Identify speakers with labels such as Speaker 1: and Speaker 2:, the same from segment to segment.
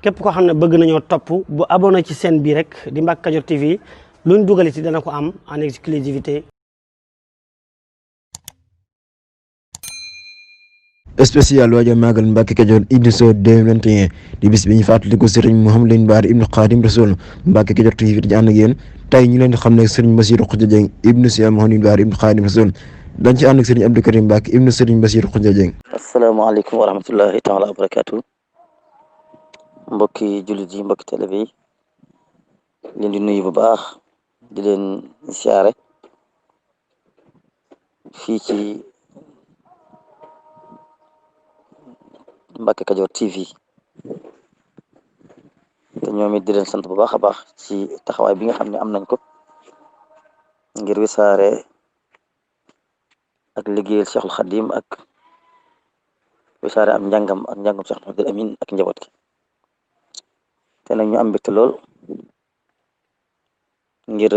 Speaker 1: képp koo xam ne bëgg nañoo topp bu abonné ci chaîne bii rek di Mbacke Kadior TV luñ dugal ci dana ko am en exclusivité.
Speaker 2: spécial waajal màggal Mbacke Kadior édition 2021 di bis bi ñu fàttaliku Serigne Mouhamadou Lamine Bara ibnu Khadim Rasoul. Mbacke Kadior TV di ànd ak yéen tey ñu leen di xam ne Serigne Bassirou Khoudia Dieng ibnu Cheikh Mouhamadou Lamine Bara ibnu Khadim Rasoul dañ ci ànd ak Serigne Abdou Karim Mbacke ibnu Serigne Bassirou Khoudia Dieng.
Speaker 3: asalaamaaleykum wa rahmatullahi taala wa barakaatu. Mbokki jullit yi, mbokki télé bi leen di nuyu bu baax di leen siyaare fii ci Mbacke Kadior TV te ñoom it di leen sant bu baax a baax ci taxawaay bi nga xam ne am nañ ko ngir wisaare ak liggéeyal Cheikhul Khadim ak wisaare am njàngam Cheikh Mouhamadul Amin ak njaboot gi te nag ñu am mbégte lool ngir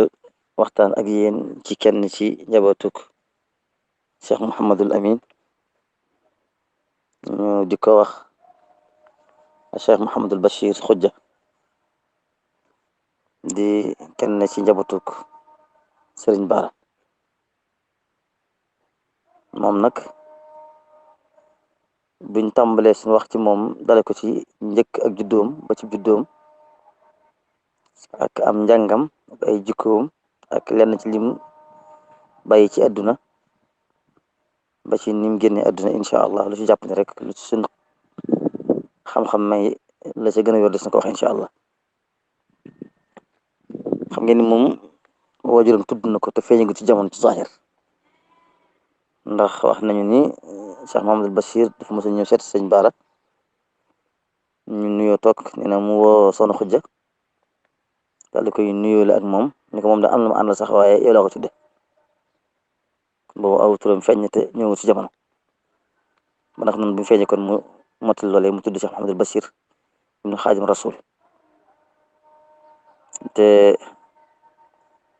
Speaker 3: waxtaan ak yéen ci kenn ci njabootuk Cheikh Mouhamadul Amin ñu di ko wax Cheikh Mouhamadul Bachir Khoudia di kenn ci njabootuk Serigne Bara. moom nag buñ tàmbalee suñu wax ci moom dale ko ci njëkk ak juddoom ba ci juddoom ak am njàngam ak ay jikkoom ak lenn ci lim bàyyi ci àdduna ba ci nim génne àdduna incha allah lu ci jàpp ne rek lu ci suñ xam-xam may la ca gën a yor des na ko wax incha allah. xam ngeen ni moom waajuram tudd na ko te feeñagu ci jamono ci zahir ndax wax nañu ni Cheikh Mouhamadul Bachir dafa mos a ñëw seet sëñ Bara ñu nuyoo toog nee na mu woo Soxna Khoudia daal di koy nuyoo la ak moom ni ko moom da am na ma àndal sax waaye yow laa ko tudde boobu aw turam feeñ te ñëwul ci jamono ba ndax noonu bu feeñee kon mu motal loolee mu tudd Cheikh Mouhamadul Bachir ibnu Xaadim Rasul te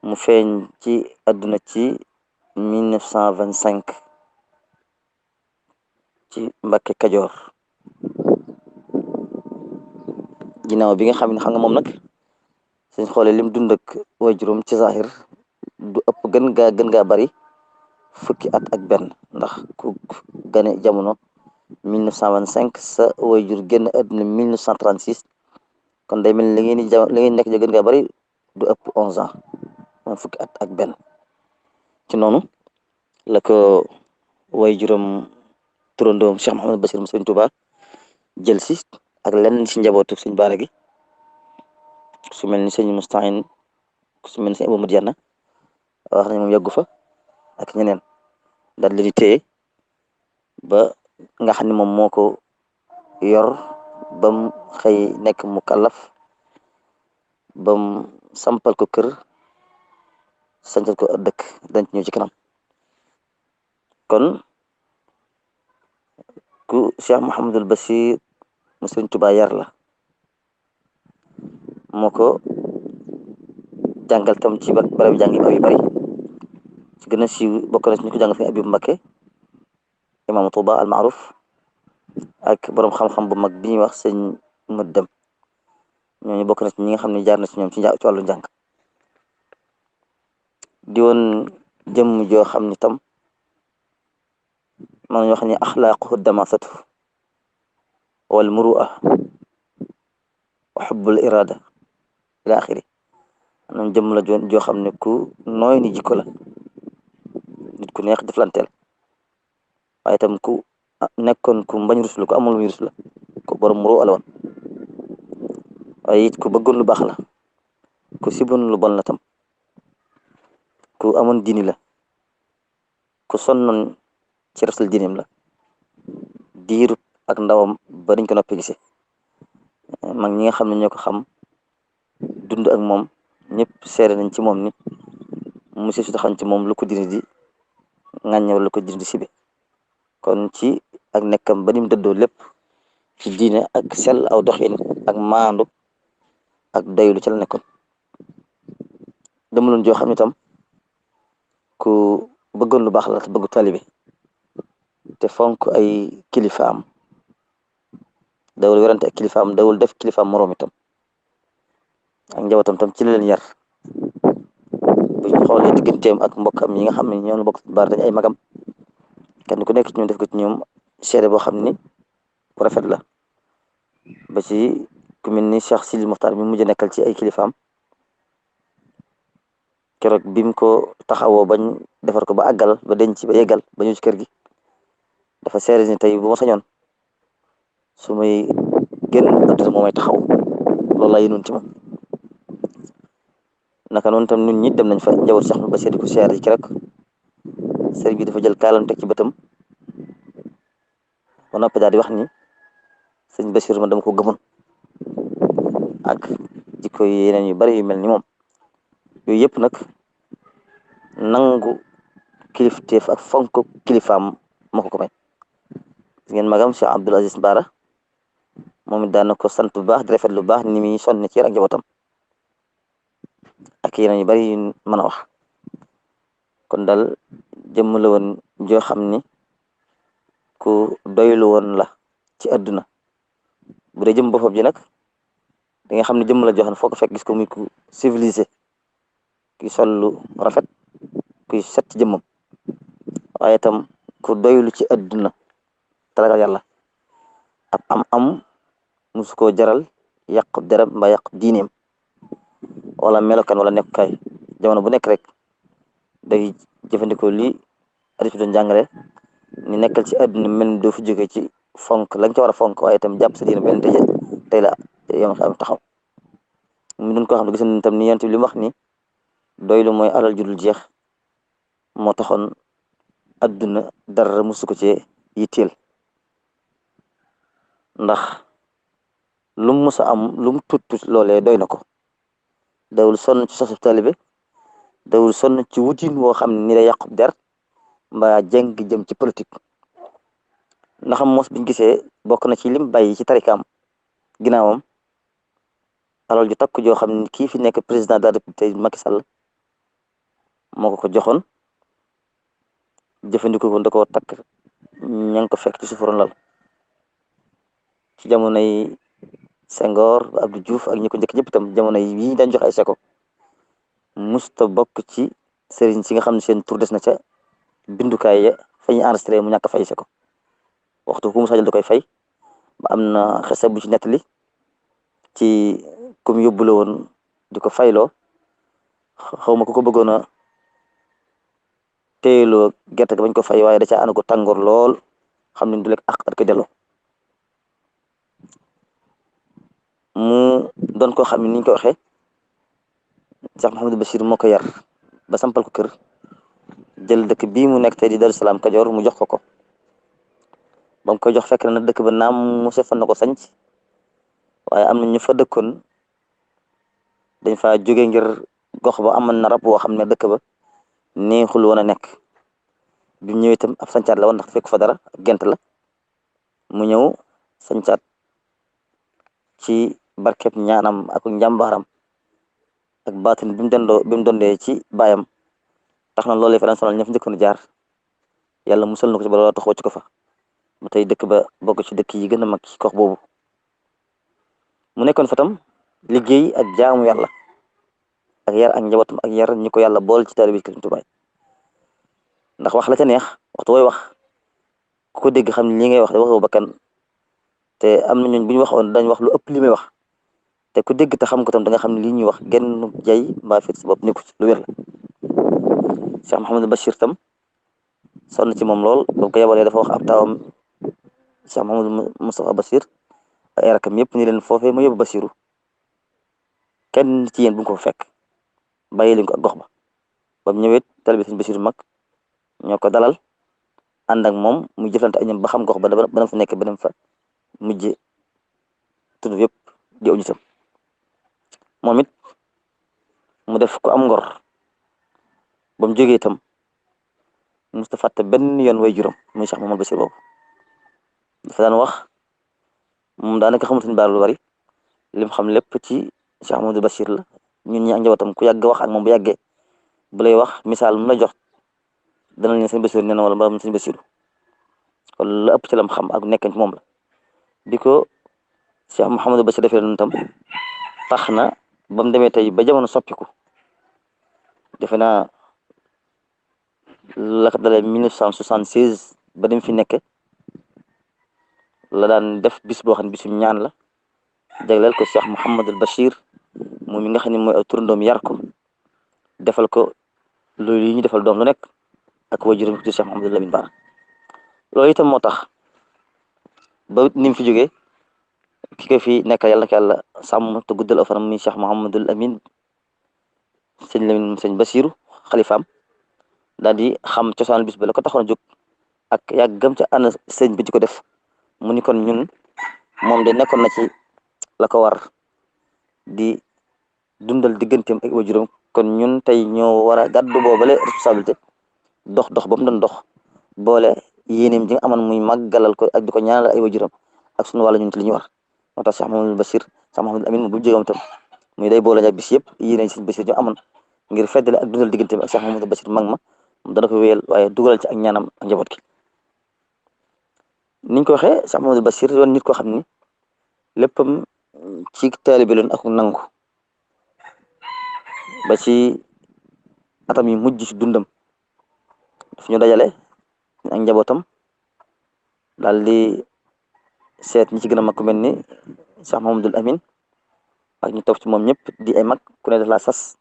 Speaker 3: mu feeñ ci àdduna ci 1925 ci Mbacke Kadior ginnaaw bi nga xam nga moom nag suñ xoolee lim dund ak waajuram ci zahir du ëpp gën gaa bari fukki at ak benn ndax ku gane jamono 1925 sa waajur génn àdduna 1936 kon day mel ni li ngeen nekk ja gën gaa bari du ëpp 11 ans moom fukki at ak benn ci noonu la ko waajuram turandoom Cheikh Mouhamadou Bachir mu Sëriñ Tuubaa jël si ak lenn si njabootu Sëriñ Bara gi su mel ni sëñ Moustahine su mel ni sëñ Abou Madiana wax nañ moom yàggu fa ak ñeneen daal di téye ba nga xam ne moom moo ko yor bam xëy nekk mu kàllaf bam sampal ko kër sancal ko dëkk dañ ci ñëw ci kanam kon ku Cheikh Mouhamadul Bachir mu Sëriñ Tuubaa yar la moo ko jàngal tam ci barab jàngi yu bari ci gën a siiw bokk na ci ñu ko jàngal fi Abibu Mbakke imaamu Tuuba al Maaruf ak borom xam-xam bu mag bi ñuy wax sëñ Mët Dem ñooñu bokk na ci ñi nga xam ne jaar na ci ñoom ci wàllu njàng di woon jëmm joo xam ni tam man ñoo xam ne axlaaquhu damasatu wal murua wa xubbul irada ila axiri maanaam jëmm la joo xam ne ku nooy ni jikko la nit ku neex jëflanteel waaye tam ku nekkoon ku mbañ rus la ku amul muy rus la ku borom murua la woon waaye it ku bëggoon lu baax la ku siboon lu bon la tam ku amoon diini la ku sonnoon ci rasal diineem la diirut ak ndawam ba dañ ko noppi gisee mag ñi nga xam ne ñoo ko xam dund ak moom ñëpp seere nañ ci moom ni monsieur su taxañ ci moom lu ko diri di ŋàññe wala lu ko diri di sibe kon ci ak nekkam ba nim dëddoo lépp ci diine ak sell aw doxin ak maandu ak doylu ci la nekkoon demaloon joo xam ne tam ku bëggoon lu baax la te bëggu talibe te fonk ay kilifaam dawul werante ak kilifaam dawul def kilifaam moroom itam ak njabootam tam ci la leen yar bu ñu xoolee digganteem ak mbokkam yi nga xam ne ñoo la bokk baar dañ ay magam kenn ku nekk ci ñoom def ko ci ñoom seede boo xam ni bu rafet la ba ci ku mel ni Cheikh Sidi Mokhtar mi mujj nekkal ci ay kilifaam keroog bi mu ko taxawoo bañ defar ko ba àggal ba denc ba yeggal ba ñëw ci kër gi dafa seede ni tey bu ma sañoon su may génn àdduna moo may taxaw loolu laa yéenoon ci moom naka noonu tam ñun ñi dem nañ fa njaboot Cheikh ba seedi ko siyaare ci rek sëriñ bi dafa jël kaalam teg ci bëtam ba noppi daal di wax ni sëñ Bachir ma dama ko gëmoon ak jikko yeneen yu bari yu mel ni moom yooyu yëpp nag nangu kilifteef ak fonk kilifaam moo ko may gis ngeen magam Cheikh Abdoul Aziz Bara moom it daan na ko sant bu baax di rafet lu baax ni muy sonn ci yar ak njabootam ak yeneen yu bari yu mën a wax kon daal jëmm la woon joo xam ni ku doylu woon la ci àdduna bu dee jëm boppam ji nag da nga xam ne jëmm la joo xam ne foo ko fekk gis ko muy ku civilisé kuy sol lu rafet kuy set ci jëmmam waaye itam ku doylu ci àdduna talagal yàlla ab am musu koo jaral yàq deram mbaa yàq diineem wala melokaan wala nekkukaay jamono bu nekk rek day jëfandikoo lii hadis bi doon jàngale ni nekkal ci àdduna mel ni doo fi jóge ci fonk la nga ca war a fonk waaye itam jàpp sa diine mel ni tey la yoon xam taxaw mu doon koo xam ne gis nañ tam ni yonent bi li mu wax ni doylu mooy alal ju dul jeex moo taxoon àdduna dara musu ko ci yitteel ndax lu mu mës a am lu mu tuut loolee doy na ko dawul sonn ci sosub taalibe dawul sonn ci wutin woo xam ne ni day yàqub der mbaa jeng jëm ci politique ndax mos biñ gisee bokk na ci lim bàyyi ci tarikaam ginnaawam alal ju takk joo xam ne kii fi nekk président de la République tey Macky Sall moo ko joxoon jëfandikoo ko da koo takk ña ngi ko fekk ci suufuroon lal ci jamonoy Senghor Abdou Diouf ak ñi ko njëkk ñëpp itam jamono yi dañ jox ay seko musta bokk ci sëriñ si nga xam ne seen tur des na ca bindukaay ya fa ñuy enregistré mu ñàkk fay seko waxtu ku mu sajal da koy fay ba am na xese bu ci nettali ci comme yóbbu la woon di ko fayloo xaw ma ku ko bëggoon a téyeloo gerte ga bañ ko fay waaye da caa ànd ko tàngoor lool xam ne du lekk ak at ko delloo mu doon koo xam ne ni ñu ko waxee Cheikh Mouhamadou Bachir moo ko yar ba sampal ko kër jël dëkk bii mu nekk tey di Darou Salaam Kajoor mu jox ko ba mu koy jox fekk na dëkk ba naam mu sefan na ko sanc waaye am na ñu fa dëkkoon dañ fa jóge ngir gox ba amoon na rab woo xam ne dëkk ba neexul woon a nekk bi mu ñëwee itam ab sancaat la woon ndax fekk fa dara gent la mu ñëw sancaat ci barkeb ñaanam ak njàmbaaram ak baatin bi mu dondee ci baayam tax na loolee fa daan sonal ña fa njëkkoon jaar yàlla musal na ko ci ba loola tax wàcc ko fa ba tey dëkk ba bokk ci dëkk yi gën a mag ci gox boobu mu nekkoon fa tam liggéey ak jaamu yàlla ak yar ak njabootam ak yar ñi ko yàlla bool ci taalibe Sëriñ Tuubaa ndax wax la ca neex waxtu wooy wax ku ko dégg xam ne li ngay wax da waxoo bakkan te am na ñooñ bu ñu waxoon dañ wax lu ëpp li may wax te ku dégg te xam ko tam da nga xam ne lii ñuy wax genn jay mbaa fit si bopp nekku ci lu wér la Cheikh Mouhamadou Bachir tam sonn ci moom lool ba ko yebalee dafa wax ab taawam Cheikh Mouhamadou Moustapha Bachir ay rakam yëpp ni leen foofee ma yóbbu Bachiru kenn ci yéen bu ko fekk bàyyi leen ko ak gox ba ba mu ñëwee taalibe Sëriñ Bachir mag ñoo ko dalal ànd ak moom mu jëflante ak ñoom ba xam gox ba ba fa nekk ba fa mujj tudd yëpp di aw nitam moom it mu def ko am ngor ba mu jógee itam musta fàtte benn yoon way juróom muy Cheikh Mouhamadou Bachir boobu dafa daan wax moom daanaka xamatuñ baar lu bari lim xam lépp ci Cheikh Mouhamadou Bachir la ñun ñi ak njabootam ku yàgg wax ak moom bu yàggee bu lay wax misaal mu la jox dana leen sëñ Bachir nee na wala mbaa sëñ Bachir kon la ëpp ci lam xam ak nekk ci moom la bi ko Cheikh Mouhamadou Bachir defee noonu tam tax na ba mu demee tey ba jamono soppiku defe naa la ko dalee 1976 ba dem fi nekk la daan def bis boo xam ne bisu ñaan la jagleel ko Cheikh Mouhamadul Bachir moom mi nga xam ne mooy aw turandoom yar ko defal ko loolu yi ñu defal doom lu nekk ak waajuram ci Cheikh Mouhamadul Lamine Bara loolu itam moo tax ba ni mu fi jógee ki ko fi nekkal yàlla na ko yàlla sàmm te guddal aw fanam muy Cheikh Mouhamadul Amin sëñ Lamine sëñ Basiru xalifaam daal di xam cosaan bis ba la ko taxoon a jóg ak yàggam ca ànd sëñ bi di ko def mu ni kon ñun moom de nekkoon na ci la ko war di dundal digganteem ak waajuram kon ñun tey ñoo war a gàddu boobale responsabilité dox ba mu doon dox boole yéeneem ji nga amoon muy màggalal ko ak di ko ñaanal ay waajuram ak sunu wàlla ñun ci li ñu war moo tax Cheikh Mouhamadou Bachir Cheikh Mouhamadou Amin bu jógam tam muy day boole ñaar bis yëpp yéene sëñ Bachir ñu amoon ngir feddale ak dundal digganteem ak Cheikh Mouhamadou Bachir mag ma dana ko wéyal waaye dugalal ci ak ñaanam ak njaboot gi niñ ko waxee Cheikh Mouhamadou Bachir doon nit koo xam ni léppam ci taalibe loon ak nangu ba ci atam yi mujj ci dundam daf ñu dajale ak njabootam daal di seet ñi ci gën a mag ku mel ni Cheikh Mouhamadul Amin ak ñu topp ci moom ñëpp di ay mag ku ne def la sas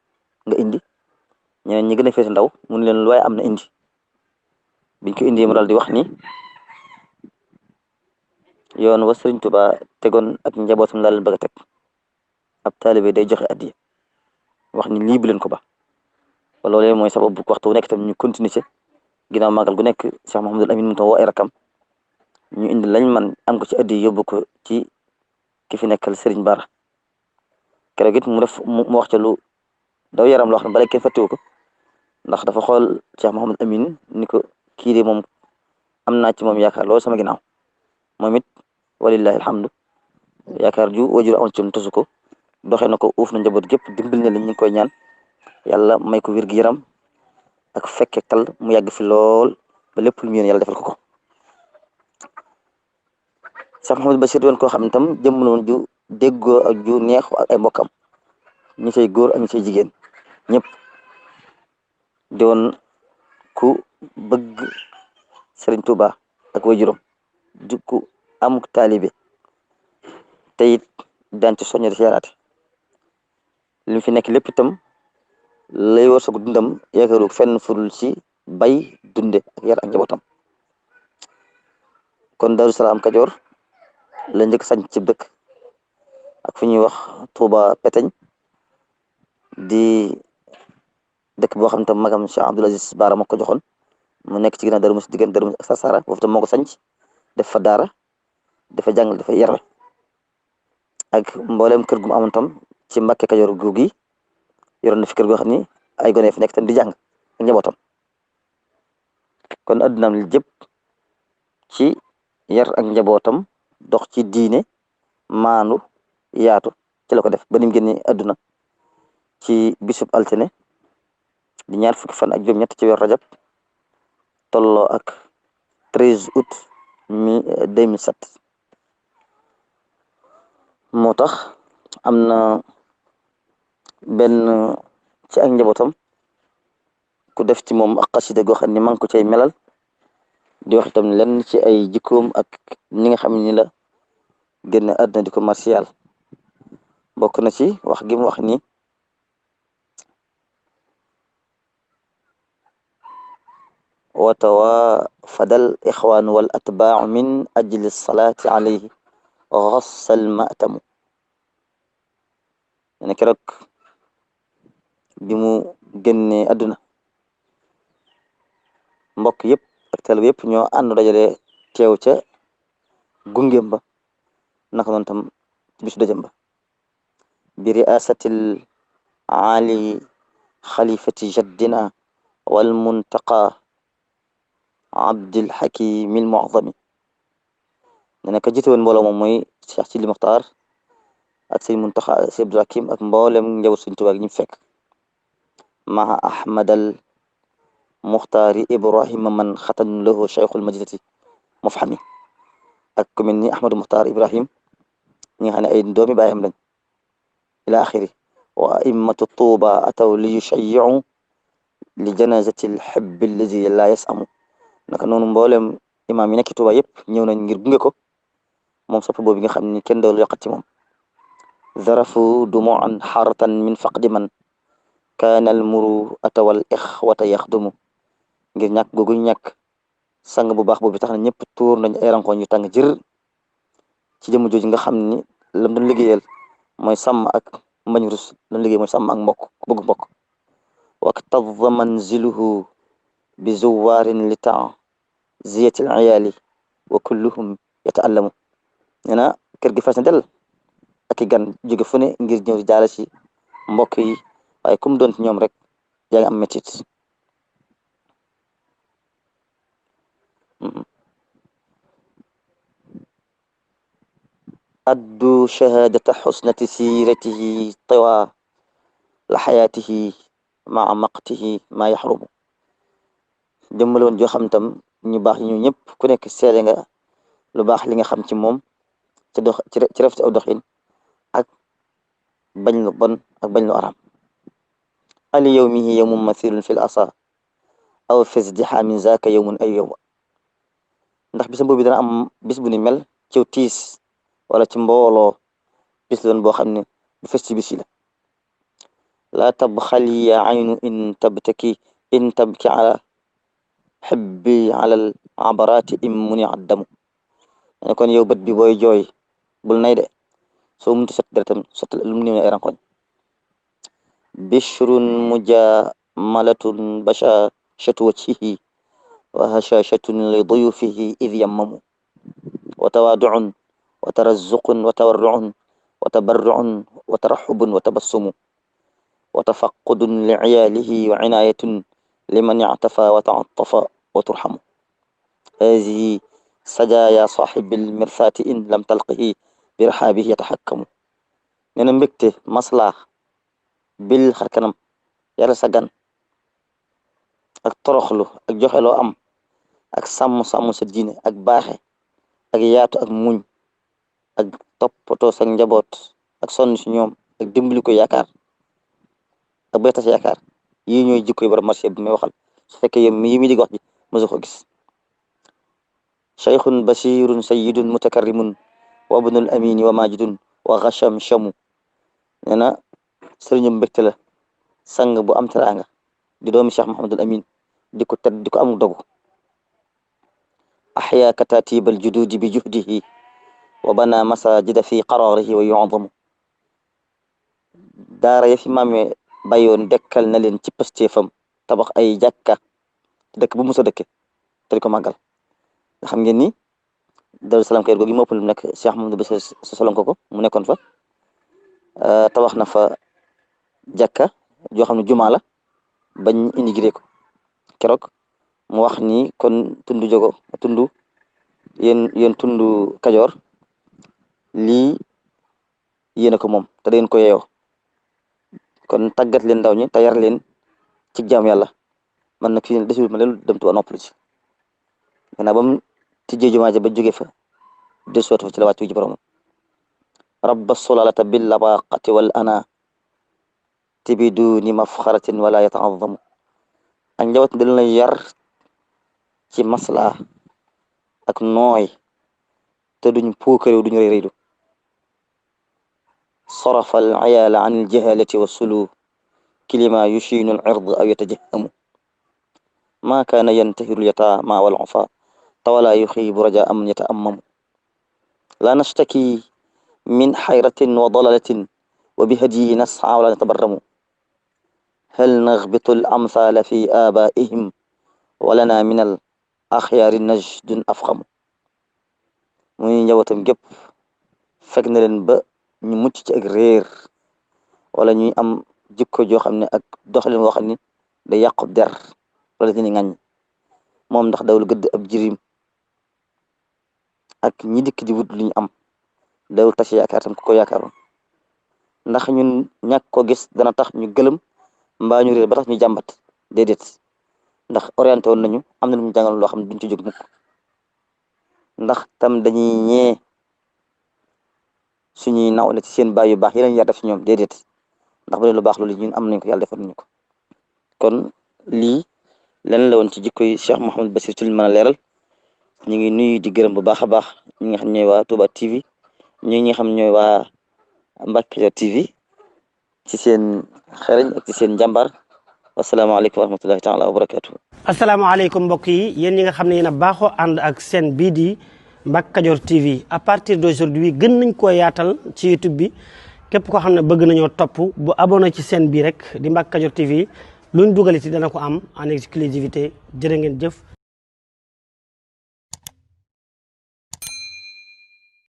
Speaker 3: nga indi ñeneen ñi gën a féete ndaw mu ne leen lu waaye am na indi biñ ko indi mu daal di wax ni yoon wa Sëriñ Tuubaa tegoon ak njabootam daal leen bëgg a teg ab taalibe day joxe addiya wax ni lii bu leen ko ba loolee mooy sabab bu waxtu wu nekk tam ñu continuer ci ginnaaw màggal gu nekk Cheikh Mouhamadul Amin mu tam woo ay rakam ñu indi lañ man am ko ci addiya yóbbu ko ci ki fi nekkal Serigne Bara keroog it mu wax ca lu daw yaram loo xam ne bala kenn fàttewu ko ndax dafa xool Cheikh Mouhamadul Amin ni ko kii de moom am naa ci moom yaakaar loolu sama ginnaaw moom it walillahi alhamdu yaakaar ju wajur amoon ci moom tasu ko doxee na ko uuf na njaboot gépp dimbali na leen ñu ngi koy ñaan yàlla may ko wér gi yaram ak fekke tal mu yàgg fi lool ba lépp lu mu yéene yàlla defal ko ko Cheikh Mouhamadou Bachir doon koo xam ne tam jëmm woon ju déggoo ak ju neex ak ay mbokkam ñi say góor ak ñi say jigéen ñëpp doon ku bëgg Serigne Touba ak waajuram du ku amuk taalibe te it daan ci soññe di si yaraate li mu fi nekk lépp itam lay war sa dundam yaakaaru fenn furul ci bay dunde ak yar ak njabootam kon Daaru Salaam Kajoor la njëkk sañ ci dëkk ak fu ñuy wax Touba Peteñ di dëkk boo xam ne tam magam Cheikh Abdoul Aziz Bara moo ko joxoon mu nekk ci ginnaaw Darou Mouhty diggante Darou Mouhty ak Sarsara foofu tam moo ko sañc def fa daara dafa jàngal dafa yar ak mboolem kër gu mu amoon tam ci Mbàkke Kajoor gu gi yoroon na fi kër goo xam ni ay gone fi nekk tam di jàng ak njabootam kon addunaam li jëpp ci yar ak njabootam dox ci diine maandu yaatu ci la ko def ba ni mu génnee adduna ci bisub altine di ñaar fukki fan ak juróom-ñett ci weeru rajab tolloo ak 13 août 2007 moo tax am na benn ci ak njabootam ku def ci moom ak xasida goo xam ne maa ngi ko cay melal di wax itam lenn ci ay jikkoom ak ni nga xam ni la génn àdduna di ko martial bokk na ci wax gi mu wax ni wa tawaafadal ixwaan wal atbaacu min ajli salaati alayhi xassal matamu ne keroog bi mu génnee àdduna mbokk yëpp ak taalibe yëpp ñoo ànd dajale teew ca gungéem ba naka noonu tam bisu dajam ba bi riasatil ali xalifati jaddina wal muntaqa abdil hakimil mu'zami ne naka jiite woon mbooloo moom mooy Cheikh Sidi Mokhtar ak sëñ Muntaxa sëñ Abdul Hakim ak mboolem njaboot Sëñ Tuubaa gi ñu fekk maa ahmadal muxtaari ibrahima man xatan lahu cheikhul madinati mufhami ak ku mel ni ahmadou muxtaar ibrahim ñi nga xam ne ay doomi baayam lañ ila axiri wa a'immatu tuuba ataw li yushayyi'u li janazati alxibbi allazi la yasamu naka noonu mboolem imaam yi nekk Tuuba yëpp ñëw nañ ngir gunge ko moom sopp boobu nga xam ni kenn doolu yokkat ci moom zarafu dumu'an xaratan min faqdi man kaana almuru'ata wal ixwata yaxdumu ngir ñàkk googu ñàkk sang bu baax boobu tax na ñëpp tuur nañ ay rankoñ yu tàng jër ci jëmm jooju nga xam ni lam doon liggéeyal mooy sàmm ak mbañ rus doon liggéey mooy sàmm ak mbokk ku bëgg mbokk waktadda manziluhu bi zuwaarin li ta'ziyati al-iyaali wa kulluhum yata'allamu nee na kër gi fees na del ak i gan jóge fu ne ngir ñëw jaale ci mbokk yi waaye kum doon ci ñoom rek yaa ngi am métit addu shahadata xusnati siiratihi tiwa la xayaatihi maa maqtihi maa yaxrumu jëmmaloon joo xam tam ñu baax ñu ñëpp ku nekk seede nga lu baax li nga xam ci moom ci dox ci rafet aw doxin ak bañ lu bon ak bañ lu aram ali yawmihi yawmun mathilun fil asa aw fi izdihaamin zaaka yawmun ay yawma ndax bisam boobu dana am bis bu ni mel ciw tiis wala ci mbooloo bis loon boo xam ne bu fes ci bis yi la laa tabxali ya aynu in tabki ala xibbi alal abaraati im muni addamu kon yow bët bi booy jooy bul nay de soo muntu sot deretam sot lu mu néew ay rankoñ bishrun mujamalatun bashashatu wajhihi wa hashashatun li duyufihi id yammamu wa tawaaduun wa tarazzuqun wa tawarruun wa tabarruun wa taraxubun wa tabassumu wa tafaqudun li ciyaalihi wa cinaayatun liman ictafa wa tacatafa wa turxamu haadihi sajaaya saaxibi lmirsaati in lam talqihi bi raxaabihi yataxakkamu nee na mbégte maslaa bil xar kanam yàlla sa gan ak toroxlu ak joxe loo am ak sàmm sa diine ak baaxe ak yaatu ak muñ ak toppatoo sa njaboot ak sonn si ñoom ak dimbali ko yaakaar ak bay tas yaakaar yii ñooy jikkoy borom marché bi may waxal su fekkee yow mi di wax ji mësu ko gis cheikhun basirun sayidun mutakarrimun wa abnul amini wa majidun wa xacham chamu nee na sëriñam mbégte la sang bu am teraanga di doomi cheikh mahamadul amin di ko tedd di ko amul dogu axyaa katatibal jududi bi juhdihi wa bana masajida fi qararihi wa yu'zamu daara ya fi maame bàyyoon dekkal na leen ci pastéefam tabax ay jàkka dëkk bu musa dëkke te di ko màggal nga xam ngeen ni Daaru Salaam kër googu moo ëpp lu nekk Cheikh Mamadou Bachir solon ko mu nekkoon fa tabax na fa jàkka joo xam ne jumaa la bañ inauguré ko keroog mu wax ni kon tundu jogo tundu yéen tundu Kajoor lii yéen a ko moom te dangeen ko yeeyoo kon tàggat leen ndaw ñi te yar leen ci jaam yàlla man nag fii desul ma leen dem Tuuba noppalu ci gannaaw ba mu tijjee jumaa ja ba jóge fa del soota fa ci la wàcc ji borom rabba solalata bil labaqati wal ana tibiduni mafxaratin wala yataazzamu ak njawat dañ la yar ci masla ak nooy te duñ puukarew duñ rëy rëylu صرف العيال عن الجهالة والسلوك كلما يشين العرض أو يتجهم ما كان ينتهر اليتامى والعفاة ولا يخيب رجاء من يتأمم لا نشتكي من حيرة وضلالة وبهدي نسعى ولا نتبرم هل نغبط الأمثال في آبائهم ولنا من الأخيار نجد أفخم muy njabootam gépp fekk na leen ba ñu mucc ci ak réer wala ñuy am jikko joo xam ne ak doxalin woo xam ne da yàqu der wala dina ŋàññ moom ndax dawul gëdd ab jirim ak ñi dikk di wut lu ñu am dawul tas yaakaar tam ku ko yaakaaroon ndax ñun ñàkk ko gis dana tax ñu gëlëm mbaa ñu réer ba tax ñu jàmbat déedéet ndax orienté woon nañu am na lu ñu jàngal loo xam ne duñ ci jóg mukk ndax tam dañuy ñee suñuy naw la ci seen baay yu baax yi lañ yar def ci ñoom déedéet ndax bu dee lu baax loolu ñun am nañ ko yàlla defal nañu ko kon lii leneen la woon ci jikko yi Cheikh Mouhamadou Bassir ci li mën a leeral ñu ngi nuyu di gërëm bu baax a baax ñi nga xam ñooy waa Touba TV ñi nga xam ñooy waa Mbacke Kadior TV ci seen xereñ ak ci seen njàmbaar wasalaamaaleykum wa rahmatullahi taala wa barakatuh.
Speaker 1: asalaamaaleykum mbokk yi yéen ñi nga xam ne yéen a baaxoo ànd ak seen bii di Mbacke Kadior TV à partir d'aujourd'hui gën nañ koo yaatal ci YouTube bi képp koo xam ne bëgg nañoo topp bu abonné ci seen bii rek di Mbacke Kadior TV luñ dugaliti dana ko am en exclusivité jërë ngeen jëf